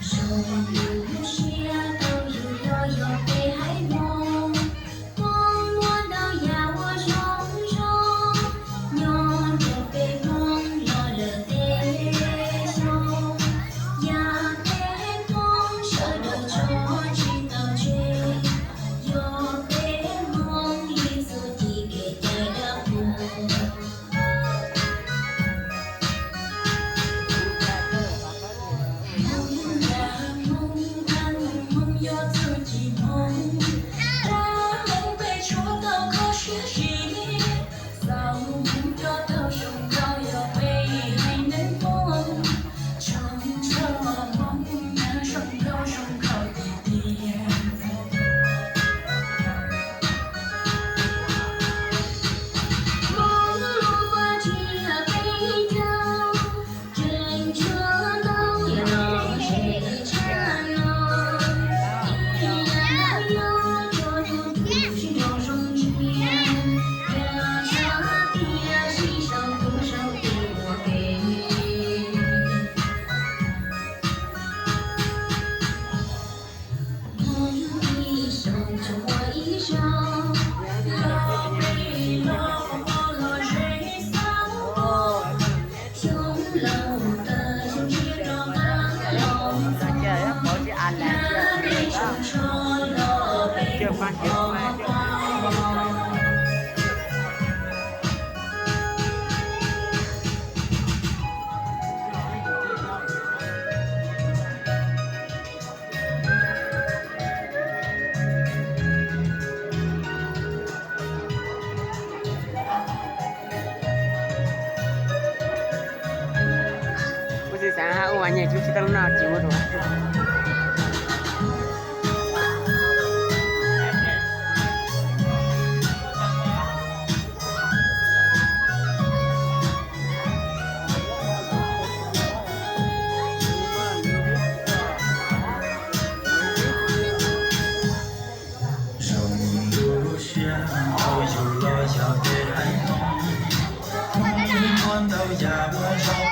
Zoo lub siab tau yug los yog peb haiv Hmoob, Hmoob muab ntau yam ua zoo zoo, nyob nrog peb Hmoob los lawm tej xyoo, yam peb Hmoob sawv daws tso tsis tau tseg, yog peb Hmoob li txuj ci kev cai dab qhuas. Hmoob yam Hmoob, Hmoob yog txuj ci Hmoob, rau Hmoob peb tshuav tau kho siab zim, txaus Hmoob coj tau zoo nkauj yog peb haiv neeg Hmoob, zoo nkauj Hmoob nyab zoo nkauj zoo nkauj tiag tiag. Hmoob lub vaj tsib peb caug, tseem tshuav ntau yam los ze tshaj no, ib yam no yog tso tus twg sib nrog zoo ntsiag, yog sab tiag sib sau tus sau tes ua ke. Hmoob ib xyoos tsuas muaj ib zaug, los pem los pem los ze xauj, xyoo laus tag xyoo tshiab rov qab los txog, hnab peb tshooj tsho los peb pom tau. Kuv txiv xav ua nyeg tsis tau no tsis ua rau. Zoo lub siab tau yug los yog peb haiv Hmoob, Hmoob muab ntau yam ua zoo